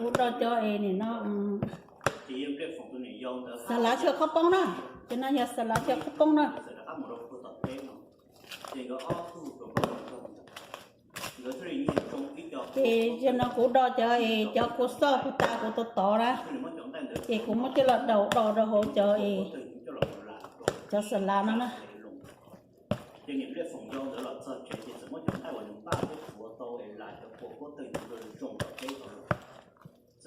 Kuv do cov es nim no xav lav chaw qhob poob na, ces no yog xav lav chaw qhob poob na. Ces yog no kuv do cov es cov kua xoj puag ta kuv tov tov na, ces kuv muab coj los daus do rau hauv cov es cov xav lav no na.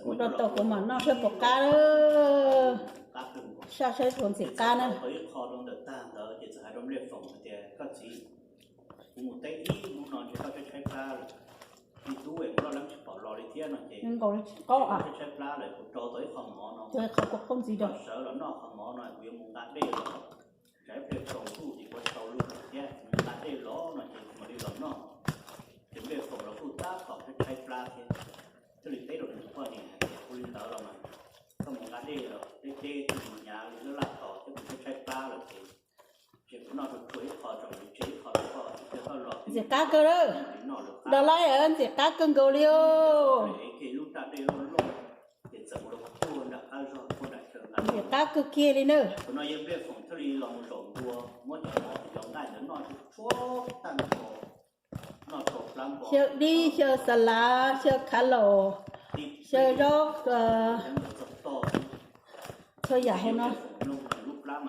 Kuv do tau kuv mam noj saib puas qab, saj saib puas ntxim qab na. Nkaus li tsis qaub, qhov kuv qaub ntxiv rau. Ntxim qab kawg lawm, do laib ntxim qab kawg nkaus li os. Ntxim qab kawg kiag li na. Xyaw dib, xyaw xas lav, xyaw khav laus, xyaw zaub, txhua yam hauv no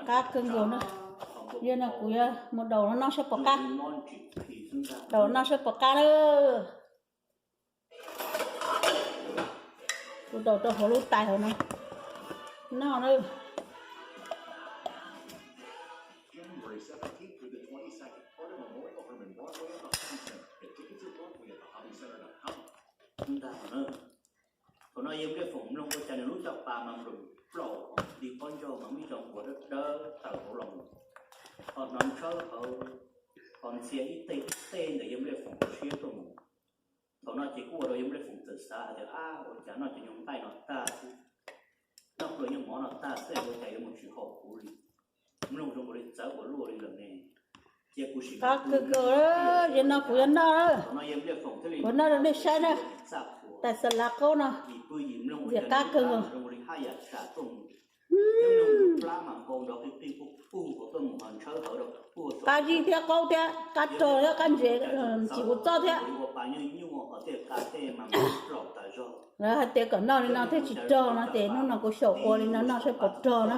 qab kawg nkaus na. Yog no kuv yuav mus daus los noj saib puas qab. Daus los noj saib puas qab na. Kuv daus rau hauv lub tais hauv no noj na. Thaum no yawg Npliaj Foom mloog ua cas nws lub caj pas mas nploom plaum, li pob ntsag mas muaj ib co npuas dawb dawb tawm hauv los mus. Ho hnov ntshawb hauv, ho ntxhia ib teg ib teg ntawm yawg Npliaj Foom siab tuaj mus. Thaum no ces kuj ua rau yawg Npliaj Foom txawm xav hais tias, ab, ua cas noj cov nyuag nqaij no tag xwb, noj pluas nyuag mov no tag xwb ua cas yuav mus tsis haum kuv li. Mloog zoo nkaus li txawv ua luaj li lawm ne. Qab kawg nkaus, yog no kuv yuav noj, kuv noj rau nej saib na. Tais xas lav qaub no, ntxim qab kawg nkaus. Qab zib thiab qaub thiab qab rog thiab qab ntsev, tsis ua txob thiab. Lawv hais tias kom noj li no thiaj tsis rog no ces hnub no kuv xyaum ua li no noj saib puas rog na.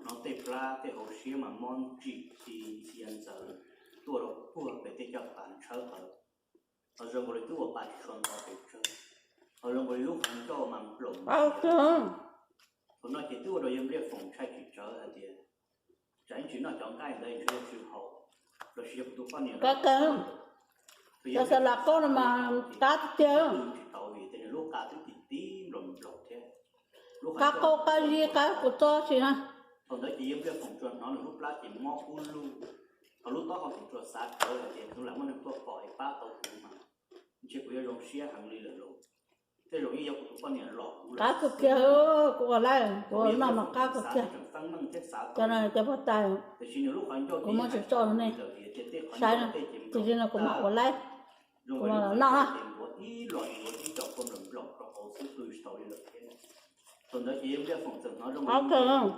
Hnov tej plab tej hauv siab mas mob ntsim ti ntxhia ntxaws tuaj rau puag pem tej caj pas ntshawb hawv. Ho zoo nkaus li twb ua pa tsis tshua nto pes tsawg, ho zoo nkaus li lub qhov ncauj mas nploom. Thaum no ces twb ua rau yawg Npliaj Foom ntshai tsis tsawg hais tias, tsam ib ntsis noj cov nqaij ntawd ntshe yuav tsis haum, los sis yog kuv tus poj niam qab kawg. Cov xas lav qaub no mas qab tiag tiag. Tsis tau vim tias nws lub qa twb ti ti nploom nploom thiab. Qab qaub qab zib qab kua txob si na. Thaum ntawd ces yawg Npliaj Foom tsuas hnov nws lub plab ces mob kub lug, thaum lub taub hau ces tsuas xav khawv hais tias, nws lam muaj neeg tuaj pom es pab tau kuv mas ntshe kuv yuav zoo siab heev li lawm lauj. Tej zaum yeej yog kuv tus poj niam los kuv lawm. Qab kawg kiag, kuv ua laib, kuv ua noj mas qab kawg kiag. Cov no cov pog tais, kuv muab tso tso rau nej saib na, tsis li no kuv mam ua laib, kuv mam noj na. Qab kawg.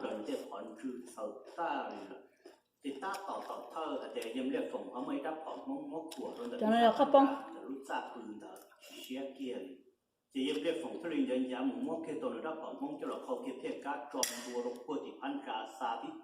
Ces tab tom tom thawj hais tias yawg Npliaj Foom ho muaj ib rab phom Hmoob muab khuam rau ntawm lub txaj pw ntawd tsis siab kiag li. Ces yawg Npliaj Foom thiaj li ncav ncav mus muab kiag tau nws rab phom Hmoob coj los qhau kiag thiaj kab tso ntua rau puag tim phab ntsa xa tib